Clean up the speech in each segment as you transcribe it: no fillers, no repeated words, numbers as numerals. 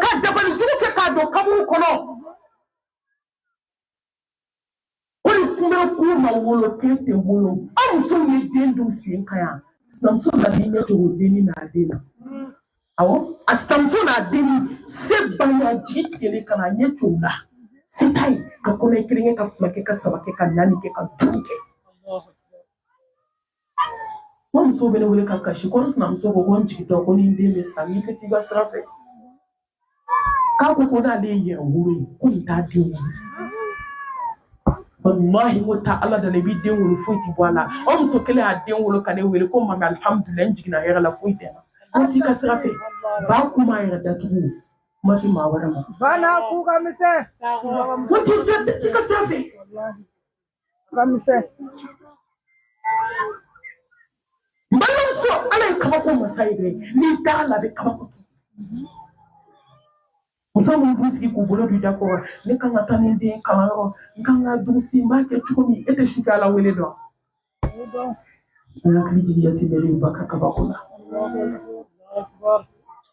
Ka dabali jugu kɛ k'a don kaburu kɔnɔ. Ko ni kunbɛn ma wolo k'e tɛ wolo. Aw musow ye den dun sen kan yan. Sinamuso nana i ɲɛ cogo denni n'a den na. Awɔ, a sinamuso n'a denni se banya jigi tigɛlen ka na ɲɛ cogo la. Se t'a ye ka kɔnɔ kelen kɛ, ka fila kɛ, ka saba kɛ, ka naani kɛ, ka duuru kɛ. Ko musow bɛ ne wele ka kasi ko n sinamuso ko ko n jigitɔ ko ni n den bɛ sa n'i tɛ t'i ka sira fɛ. K'a ko ko n'ale ye yɛrɛ wolo ye ko nin t'a den wolo. Walahi, n ko taa Ala da la, i b'i den wolo, foyi ti bɔ a la. O muso kelen y'a den wolo ka ne wele ko mami, alihamudulilayi, n jiginna hɛrɛ la, foyi tɛ n na. Ko t'i ka sira fɛ. Ba kuma yɛrɛ datugu kuma ti maa wɛrɛ ma. Bana k'u ka misɛn. Ko t'i ka sira fɛ. Ka misɛn. N balimamuso, Ala ye kabako masa ye dɛ. N'i dara la, a bɛ kabako kɛ. Muso minnu b'u sigi k'u bolo don i da kɔrɔ, ne kan ka taa ni den kalanyɔrɔ, n kan ka durusi, n b'a kɛ cogo min, e tɛ sufɛ Ala wele dɔn. An hakili jigin yatimɛden ba ka kabako la.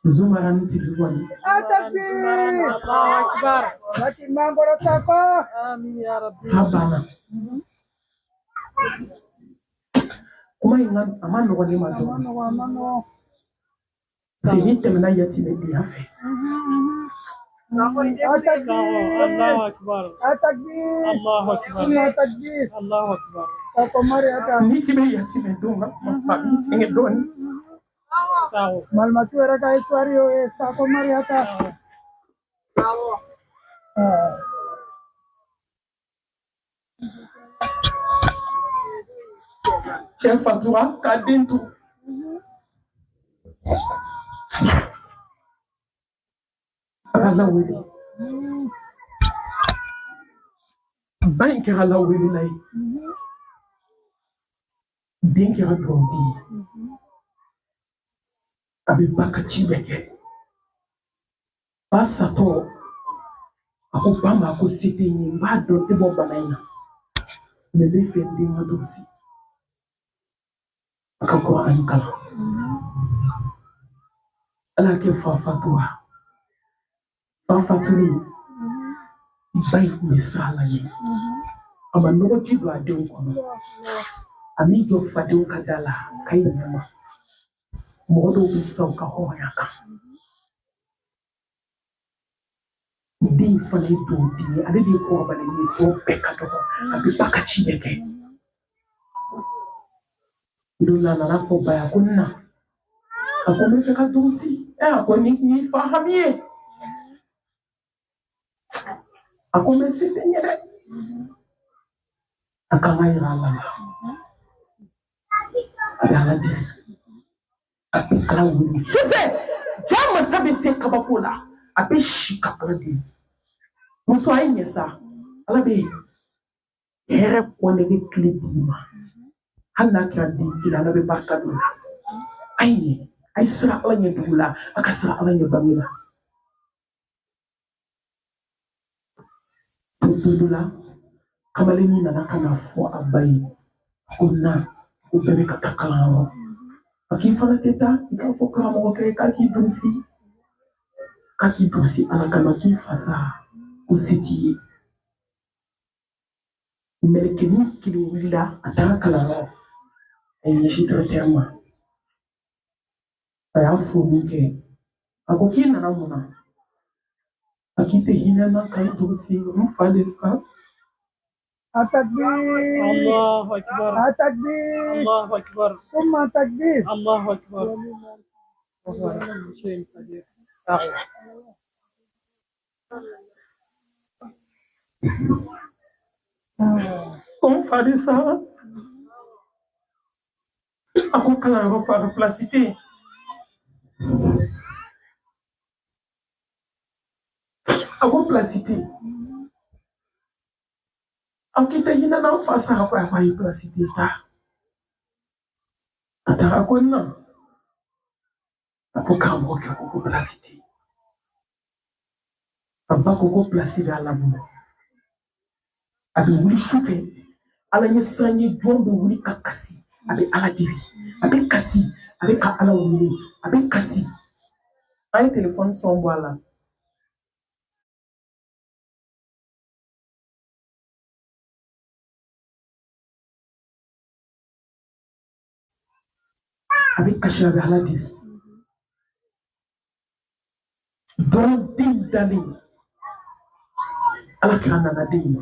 Zumara ni tigi kɔni. Atakbir. Waati mangoro sako. Fa banna. Kuma in a ma nɔgɔn ne ma dɔɔnin. Parce que n'i tɛmɛna yatimɛdenya fɛ. N'i k'i bɛ yatimɛdenw ka kuma fɔ, a b'i sɛgɛn dɔɔnin. Malimatu yɛrɛ ka histoire y'o ye, Sako Mariyata. Cɛ fatura k'a den to. A ka Ala wele. Ba in kɛra Ala welela ye. Den kɛra dugawuden ye. A bɛ ba ka ci bɛɛ kɛ. Ba satɔ, a ko ba ma ko se tɛ n ye, n b'a dɔn n tɛ bɔ bana in na, mɛ n bɛ fɛ n den ka durusi, a ka Kuranɛ kalan. Ala y'a kɛ fa fatura. Fa fatulen, ba in tun bɛ siran Ala ɲɛ. A ma nɔgɔji don a denw kɔnɔ. A m'i jɔ fadenw ka da la k'a ye ɲɛ ma. Mɔgɔ dɔw bɛ sa u ka hɔrɔnya kan. Den in fana ye dugawuden ye, ale de ye kɔrɔbalen ye, tɔw bɛɛ ka dɔgɔ, a bɛ ba ka ci bɛɛ kɛ. Don dɔ a nana fɔ ba ye ko n na, a ko n bɛ fɛ ka durusi. Ɛ, a ko ni ni fa hami ye, a ko n bɛ se tɛ n ye dɛ, a kan ka yira Ala la. A bɛ Ala deli, a bɛ Ala wele sufɛ. Ja masa bɛ se kabako la, a bɛ si ka Ala deli. Muso, a ye ɲɛ sa, Ala bɛ hɛrɛ kɔnɛge tile d'i ma, hali n'a kɛra den kelen, Ala bɛ barika don la. A ye ɲɛ, a ye siran Ala ɲɛ dugu la, a ka siran Ala ɲɛ bange la. Don dɔ la, kamalennin nana ka na fɔ a ba ye ko na, ko bɛɛ bɛ ka taa kalanyɔrɔ, a k'i fana tɛ taa, i k'a fɔ karamɔgɔkɛ ye k'a k'i durusi, k'a k'i durusi Ala kama, k'i fa sa, ko se t'i ye. Mɛlɛkɛnin kelen wulila, a taara kalanyɔrɔ, a ye ɲɛsin directeur ma, a y'a fo min kɛ, a ko k'i nana mun na? A k'i tɛ hinɛ n na ka n durusi, n fa de sa. Atakbir. Allahu akbar. Atakbir. Allahu akbar. Summa takbir. Allahu akbar. Wa huwa ala kulli shay'in qadir. Ko n fa de sa. A ko kalanyɔrɔ fa ka pilasi tɛ yen. A ko pilasi tɛ yen. A k'i tɛ hinɛ n'an fa sara ko a ko ayi, pilasi tɛ yen, taa. A taara ko n na. A ko karamɔgɔkɛ ko ko pilasi tɛ yen. A ba ko ko pilasi bɛ Ala bolo. A bɛ wuli su fɛ, Ala ɲɛ siran ye jɔn bɛ wuli ka kasi, a bɛ Ala deli, a bɛ kasi, a bɛ ka Ala wele, a bɛ kasi. A ye telefɔni son bɔ a la. A bɛ kasi, a bɛ Ala deli. Dɔrɔn den dalen, Ala kira nana den ma,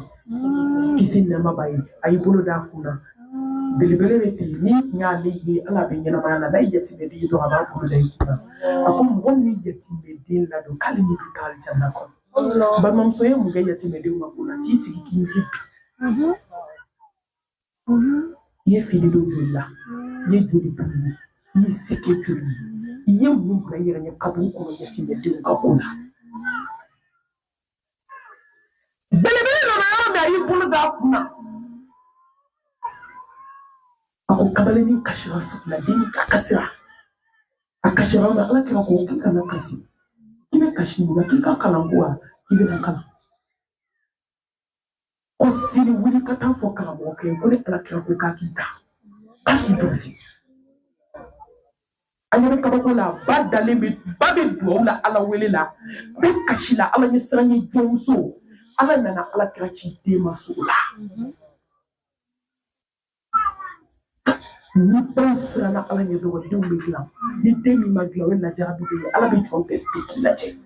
kisi ni nɛɛma b'a ye. A y'i bolo d'a kun na. Belebele bɛ ten, n'i tun y'ale ye, Ala bɛ ɲɛnamaya la. N'a ye yatimɛden ye dɔrɔn, a b'a bolo da i kun na. A ko mɔgɔ min ye yatimɛden ladon, k'ale ni bɛ taa alijana kɔnɔ. Balimamuso ye mun kɛ yatimɛdenw ka ko la? T'i sigi k'i miiri bi. I ye fini don joli la, i ye joli dun, i ye se kɛ joli ye, i ye mun bila i yɛrɛ ɲɛ kaburu kɔnɔ yatimɛdenw ka ko la? Belebele nana yɔrɔ min, a y'i bolo d'a kun na. A ko kamalennin kasira sugu la, den a kasira, a kasira yɔrɔ min, Ala kira ko k'i kana kasi, k'i bɛ kasi mun na? K'i ka kalan ko wa? K'i bɛna kalan ko sini wuli ka taa fɔ karamɔgɔkɛ ye ko ne Ala kira ko k'a k'i ta, k'a k'i durusi. A ɲɛ bɛ kabako la, ba dalen bɛ, ba bɛ duwawu la, Ala wele la, bɛ kasi la, Ala ɲɛ siran ye jɔnmuso. Ala nana Ala kira ci den ma sugu la. Ni baw siranna Ala ɲɛ dɔrɔn, denw bɛ dilan. Ni den min ma dilan, o ye lajarabi de ye. Ala bɛ jɔn teste k'i lajɛ.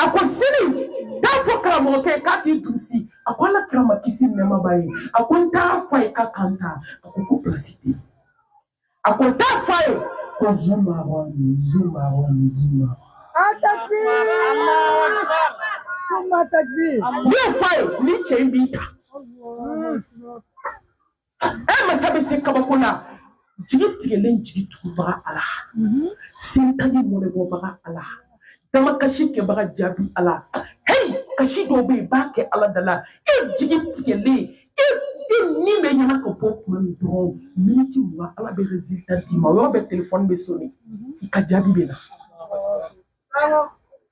A ko sini taa fɔ karamɔgɔkɛ ye k'a k'i durusi. A ko Ala kira ma, kisi ni nɛɛma b'a ye, a ko n taara fɔ a ye k'a kan ta. A ko ko pilasi tɛ yen. A ko taa fɔ a ye ko zumarɔn zumarɔn zumarɔn. Takbir. Summa takbir. N'i y'o fɔ a ye, ni cɛ in b'i ta. E masa bɛ se kabako la. Jigi tigɛlen jigi tugubaga Ala, sentani mɔnɛbɔbaga Ala, damakasi kɛbaga jaabi Ala. Hey, kasi dɔw bɛ yen, i b'a kɛ Ala da la. E jigi tigɛlen, e ni bɛ ɲɛna ka bɔ tuma min dɔrɔn, miniti 20, Ala bɛ résultat d'i ma. O yɔrɔ bɛɛ telefɔni bɛ sonné, i ka jaabi bɛ na.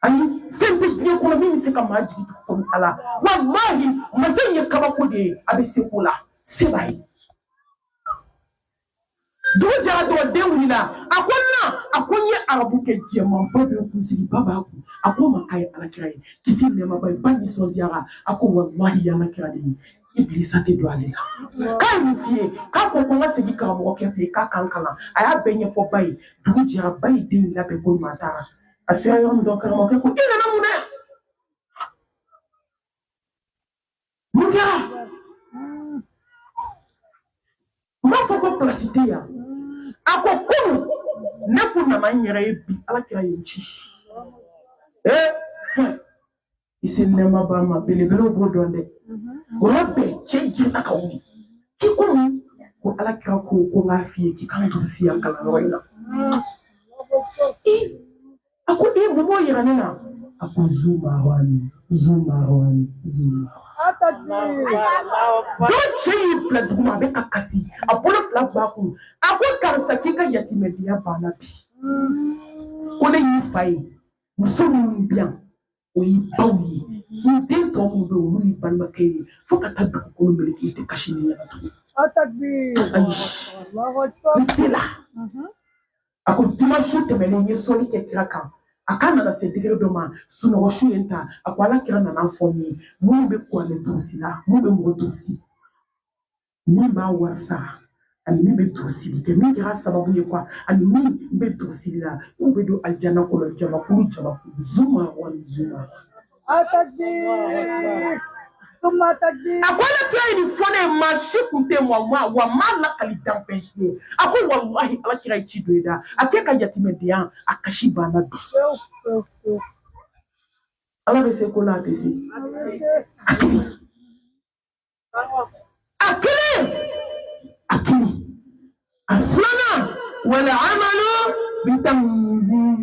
Ayi, fɛn tɛ diɲɛ kɔnɔ min bɛ se ka maa jigi tugu komi Ala. Walahi, masa in ye kabako de ye, a bɛ se ko la, se b'a ye. Dugu jɛra dɔrɔn, den wulila. A ko na, a ko n ye arabu kɛ jɛmanba bɛ kunsigiba b'a kun. A ko ma k'a ye Ala kira ye, kisi ni nɛɛma b'a ye. Ba nisɔndiyara. A ko walahi, ye Ala kira de ye, Ibilisa tɛ don ale la. K'a ye mun f'i ye? K'a ko ko n ka segin karamɔgɔkɛ fɛ yen k'a kan kalan. A y'a bɛɛ ɲɛfɔ ba ye. Dugu jɛra, ba ye den labɛn ko ɲuman, taara. A sera yɔrɔ min dɔrɔn, karamɔgɔkɛ ko i nana mun dɛ? Mun kɛra? N b'a fɔ ko pilasi tɛ yan. A ko kunun ne kun nana n yɛrɛ ye, bi Ala kira ye n ci. Ee, kisi ni nɛɛma b'a ma. Belebelew b'o dɔn dɛ. O yɔrɔ bɛɛ, cɛ jiginna ka wuli k'i komi ko Ala kira ko ko n k'a f'i ye k'i kan durusi yan kalanyɔrɔ in na. A ko e mun b'o yira ne na? A ko zumarɔni zumarɔni zumarɔni. Dɔw cɛ y'i bila duguma, a bɛ ka kasi, a bolo fila b'a kun. A ko karisa, k'i ka yatimɛdenya banna bi. Ko ne y'i fa ye, muso minnu bɛ yan, o y'i baw ye, n den tɔ minnu bɛ yen, olu y'i balimakɛ ye, fo ka taa dugukolo meleke, i tɛ kasi ne ɲɛna tugun. Ayi, n sela. A ko dimanche tɛmɛnen, n ye sɔli kɛ kira kan. A k'a nana se degré dɔ ma, sunɔgɔ su ye n ta. A ko Ala kira nana fɔ n ye, minnu bɛ kuranɛ durusi la, minnu bɛ mɔgɔ durusi, min b'a wari sara ani min bɛ durusili kɛ, min kɛra sababu ye quoi, ani min bɛ durusili la, k'u bɛ don alijana kɔnɔ jamakulu jamakulu, zuma wali zuma. A ko Ala kira ye nin fɔ ne ye, maa si kun tɛ wa ma wa maa lakali danfɛn si ye. A ko walahi, Ala kira ye ci don i da, a k'e ka yatimɛdenya a kasi banna bi. Ala bɛ se ko la, a tɛ se. A kelen, a kelen, a kelen. A filanan, wal amalu bitanzil.